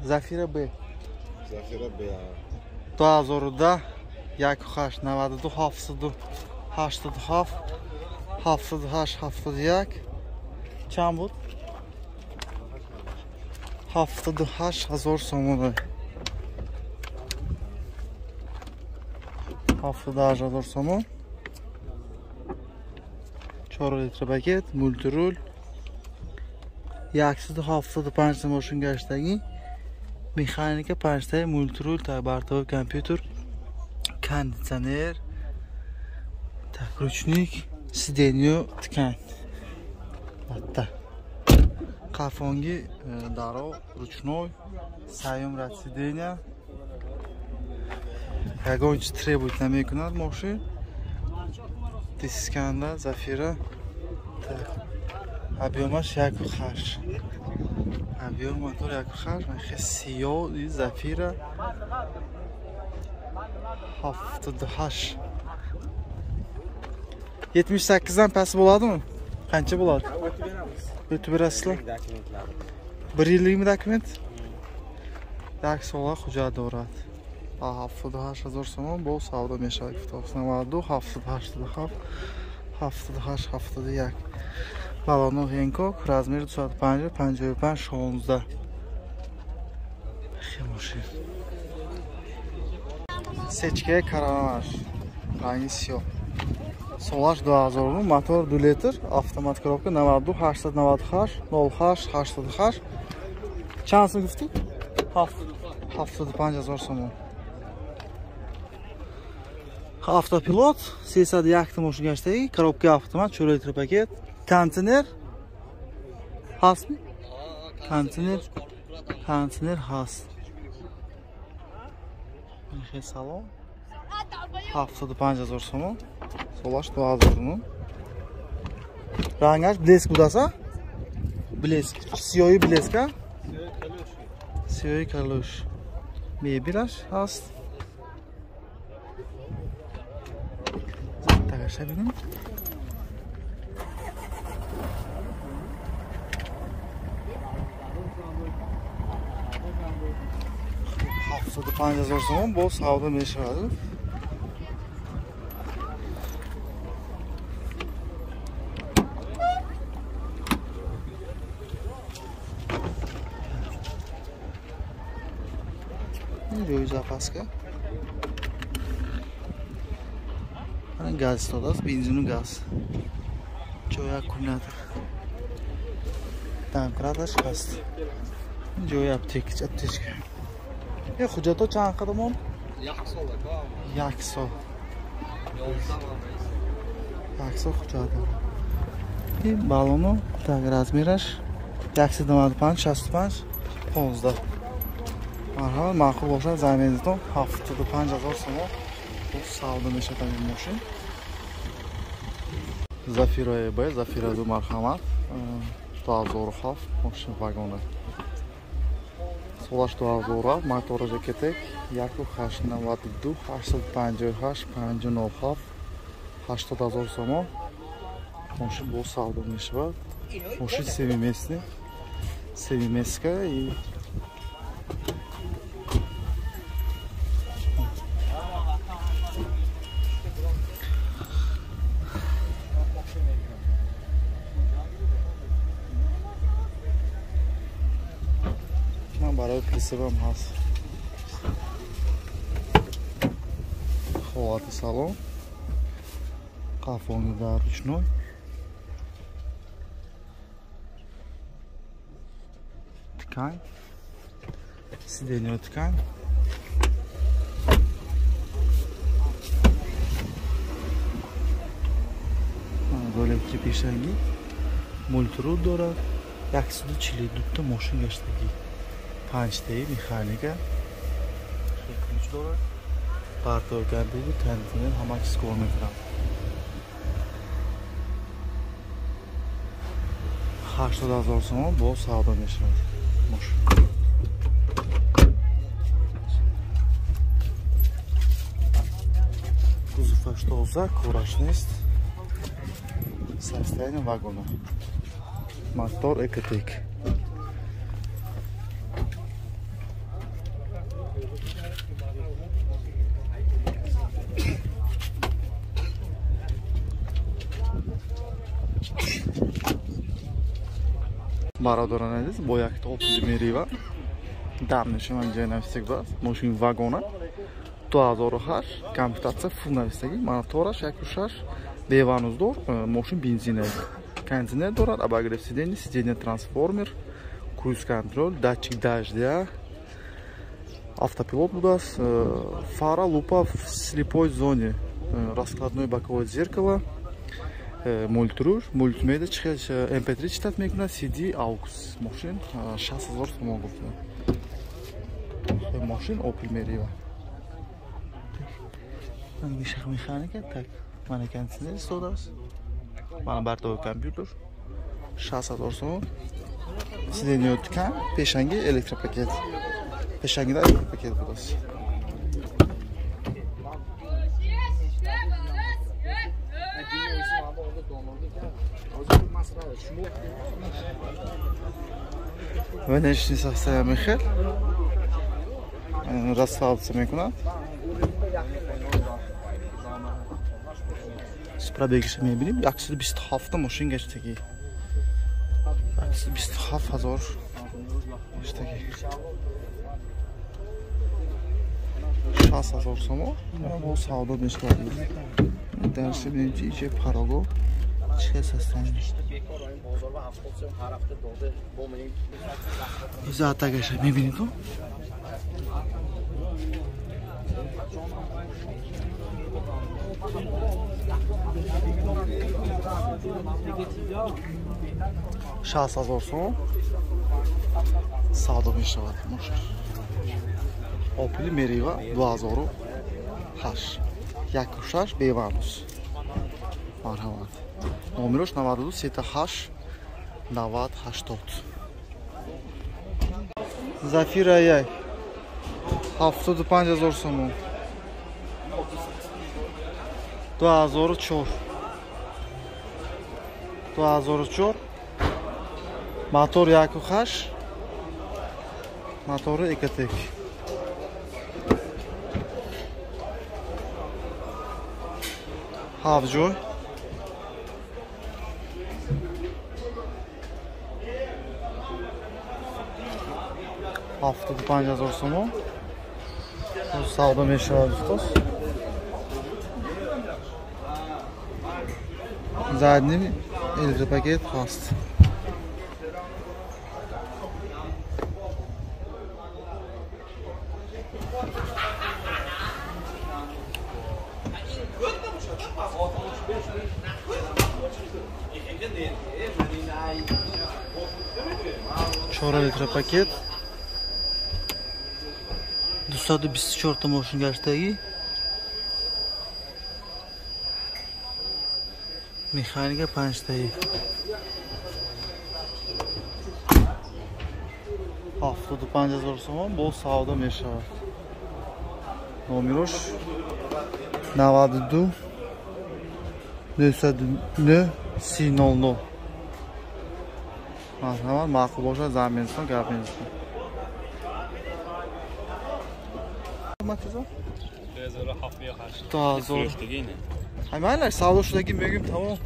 Зафира Б. Зафира Б. 2010 1.8 92 787 78 71 чанд буд? 78 ҳазор сомон. 78 ҳазор сомон. 4 литр пакет, мультирул. 175 та мошин гаштагӣ. Механика 5 та, мультирул, бортовой компьютер, кондиционер, так, ручник, сиденье, ткань. Латта. Қафонги даро ручной, саюм рад сиденья. Ягон чиз требует намекунад мошин. Дисканда Зафира. Так. Объемаш 1.8. Объем мотор 1.8, мехе сиё и Зафира 78. 78 dan past bo'ladimi? Qancha bo'ladi? O'tib beramiz. O'tib berasizlar? Bir yillikmi dokument? Як сола hujjat дорад. 78 ҳазор сомон бо савдо мешавад. 92 787 78 71. Балоно Хенкок, размер 250 55 16. Хе мошин. Сечкаи караванаш, ранги сиёҳ. Солаш 2009, мотор 2 литр, автомат коробка 92 898 08 88. Чанд сум гуфтӣ? 75 ҳазор сомон. Автопилот 301 та мошин гаштагӣ, коробка автомат 4 литр пакет, кондиционер ҳастми? Кондиционер ҳаст. Хе салон 75 ҳазор сомон. Солаш 2009. Рангаш блеск будаса? Блеск. Сиёҳи блеск, а? Сиёҳи калош. Мебелаш ҳаст. Тагаша бинем. 75 ҳазор сомон бо савдо мешавад. Ҷои запаска. Мана газ истодааст, бензину газ. Ҷои аккумулятор. Домкраташ ҳаст. Ҷои аптечка. Е ҳуҷҷатҳо чанд қадамон? Як сол. Як сол. Як сол ҳуҷҷат дорад. Ин балоно так размераш 195 65 15. Марҳамат, маъқул бошад заминатон 75 ҳазор сомон бо савдо мешавад ин мошин. Зафира ЭБ, Зафира 2 марҳамат, 2007 мошин вагона. Солаш 2007, мотори Жекетек 1.8 92 858 597 80 ҳазор сомон. Мошин бо савдо мешавад. Мошин семиместный, семиместка и барои присебам ҳаст. Ҳолати салон, қафони дар ручной. Ткань, сиденье ткань. Ролики пешагӣ, мультирул дорад. 142 та мошин гаштагӣ. 5 таи механика, ключ дорад, бортовой компьютер, кондиционер, ҳама чиз кор мекунад. 80 ҳазор сомон бо савдо мешавад мошин. Кузоваш тоза, кораш нест. Состояние вагона. Мотор Экотек. Бародарон азиз, бо якта Opel Meriva дарниши ман ҷай нависаг будааст. Мошин вагона 2008, комплектатсия фул нависагӣ, мотораш 1.6 бевануздор, мошин бензин, кондиционер дорад, обогрев сиденья, сиденья трансформер, круиз-контроль, датчик дождя, автопилот будааст, фара, лупа в слепой зоне, раскладное боковое зеркало, мультруш, мультимедиа, MP3 читать мекунад, CD, AUX. Мошин 60 000 сомон гуфта. Мошин Opel Meriva. Мишах механика, так, мана кондиционер истодааст. Мана бортовой компьютер. 60 000 сомон. Сиденье ткань, пешанги электропакет. Пешангида электропакет будааст. Внешний состояние хел рассадка мекунад. Пробегиша мебинем 127 мошин гаштагӣ, 127 ҳазор гаштагӣ, 60 000 сомон бо савдо мешавад. Дарси бинем чи че парого чӣ состояние. Иза атагаша мебинед то? 60 000 сомон савдо мешавад мошин. Opel Meriva 2008, 1.6 беванус. Марҳамат. Номерош 92 38 90 80. Зафира 1 75 000 сомон. 2004. 2004. Мотор 1.8. Мотори Ecotec. Ҳафт ҷой. 75 000 сомон савдо мешавад дӯстос. Задний электропакет ҳаст. Чор электропакет. 224 мошин гаштагӣ. Механика панҷтаи. 75 000 сомон бо савдо мешавад. Номерош 92 909 30 00. Марҳамат, маъқул бошад занг мезанед, гап мезанед. Матиза? 2007 2000. Ҳай, савдо шудагӣ мегӯем, тамом.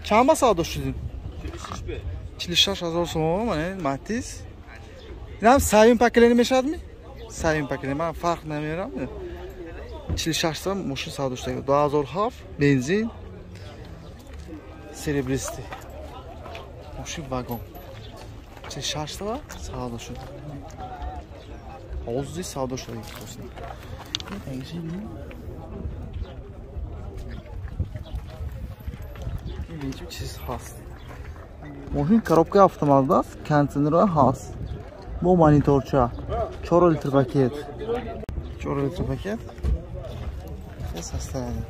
Чанд ба савдо шудем? 46 000 сомон, мана Матиз. Инам сеюм поколение мешавадми? Сеюм поколение, ман фарқ намерам. 46 сом мошин савдо шудагӣ. 2007 бензин серебристый. Мошин вагон. 46 та савдо шуд. Ҳозир савдо шудагӣ хусна. Ин чиз ҳаст. Мошин коробкаи автомат аст, кондиционер ҳаст. Бо мониторча. 4 литр пакет. 4 литр пакет. Состояние.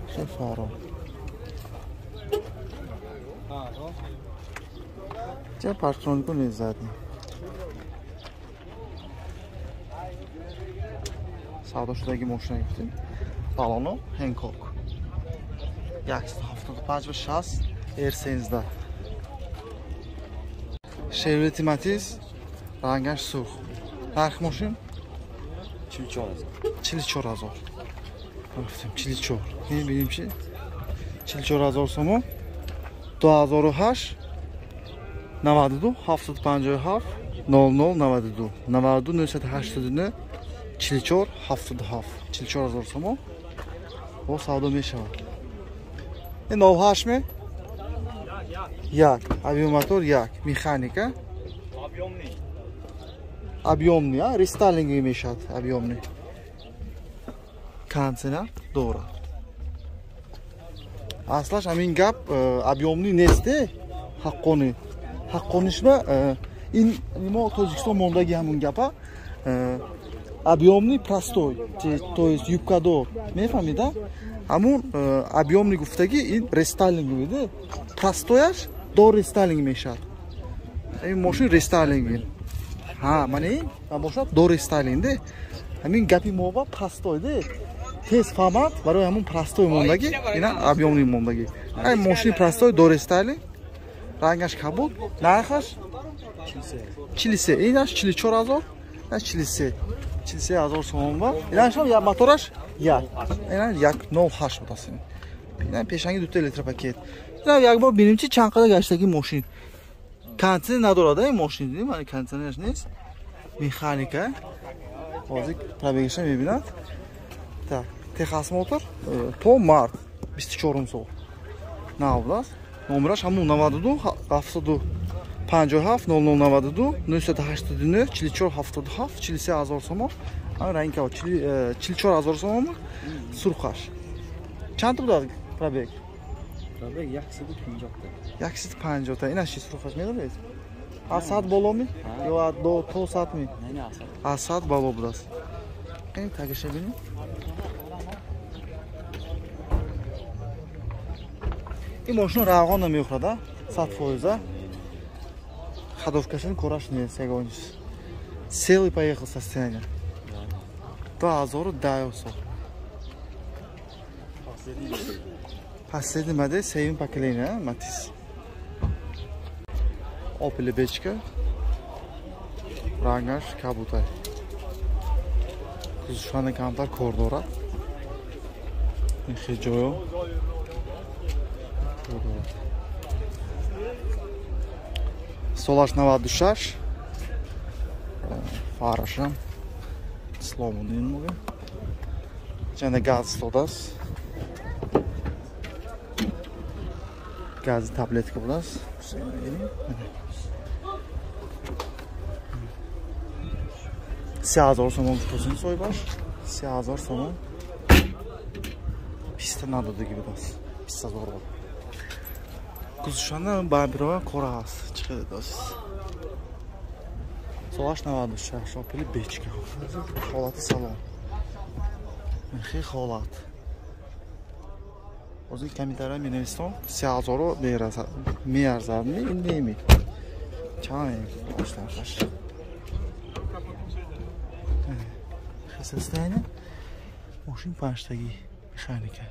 Все фаро. Ча парктронику нест задний. Савдо шудаги мошина гуфтем. Балоно Hankook. 175 ба 60 R13. Chevrolet Matiz, рангаш сурх. Нархи мошин 44 44 ҳазор. Гуфтем 44. Мебинем чи 44 ҳазор сомон. 2008 92 757 00 92 92 989 44 77 44 ҳазор сомон. Бо савдо мешавад. Ин 98 ме? Як. Авиамотор як. Механика. Объемный. Объемный, а? Рестайлинг мешавад объемный. Кондиционер дорад. Аслаш ҳамин гап объемный нест, ҳаққонӣ. Ҳаққонишба ин мо Тоҷикистон мондаги ҳамун гапа. Объемный простой, то есть юбкадор. Мефаҳмид, а? Ҳамун объемный гуфтаги ин рестайлинг буд. Простояш до рестайлинг мешавад. Ин мошин рестайлинг. Ҳа, мана ин бошад до рестайлинг де. Ҳамин гапи мо ба простой де. Тез фаҳмад барои ҳамун простой мондаги, ина объемный мондаги. Ин мошини простой до рестайлинг. Рангаш кабуд, нархаш 43. Инаш 44 ҳазор, инаш 43. 43 ҳазор сомон ба. Инаш ҳам мотораш як. Ина 1.08 будааст. Ина пешанги дута электропакет. Ина як бор бинем чи чанд қадар гаштаги мошин. Кондиционер надорад ин мошин, дидем, мани кондиционераш нест. Механика. Ҳозир пробегашро мебинад. Так, техосмотр то март 24 сол. Нав будааст. Номераш ҳамун 92 757 00 92 989 44 77 43 ҳазор сомон. Ранг 44 ҳазор сомон сурхаш. Чанд будад пробег? Пробег 150 та. 150 та. Инаш чи сурхаш медонед? Аз 100 боло ми? Ё аз 2 то 100 ми? Не, аз 100. Аз 100 боло будааст. Ин тагаша бинем. Ин мошин равған намехӯрад, а? 100%. Ходовкашон кораш нест, ягон чиз. Сел и поехал состояние. 2010 сол. Последний модель, сеюм поколение, Матиз. Opel бечка. Рангаш кабутай. Кузушани камтар кор дорад. Ин хел ҷойо кор дорад. Солаш 96. Фарашам сломонин мога. Чанда газ истодааст. Гази таблетка будааст. 3000 сомон гуфтосин соҳибаш. 3000 сомон. Писта надодаги будааст. 20000 буд. Кузушанда бампероя кора ҳаст. Чӣ хеле даст. Солаш 96, Opel бечка. Ҳолати салон. Хеле ҳолат. Ҳозир комментария менависам, 3000-ро меарзад, ин неми. Чанд нархаш? Состояние мошин панҷтагӣ механика.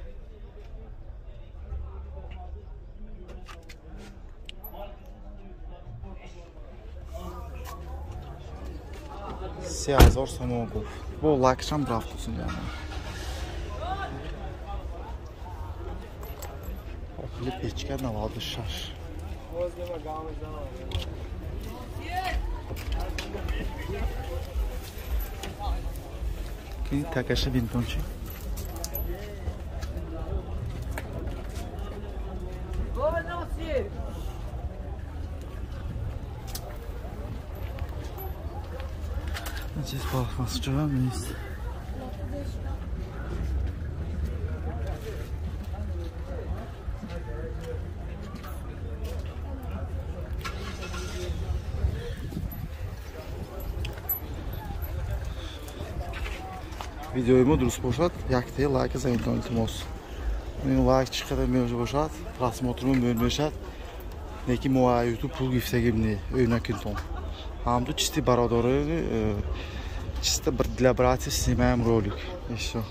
3000 сомон гуфт. Бо лакшам рафт усин. Opel печка 96. Ки такаша бинтончи. Чиз пластмасс ҷоям нест. Видеои мо дуруст бошад, яктаи лайка занитон илтимос. Ин лайк чӣ қадар меоҷа бошад, просмотрмо мӯл мешад. Неки мо а YouTube пул гирифтагим не, ӯ накунтон. Ҳамду чисти бародарони, чисто для братьев снимаем ролик. И всё.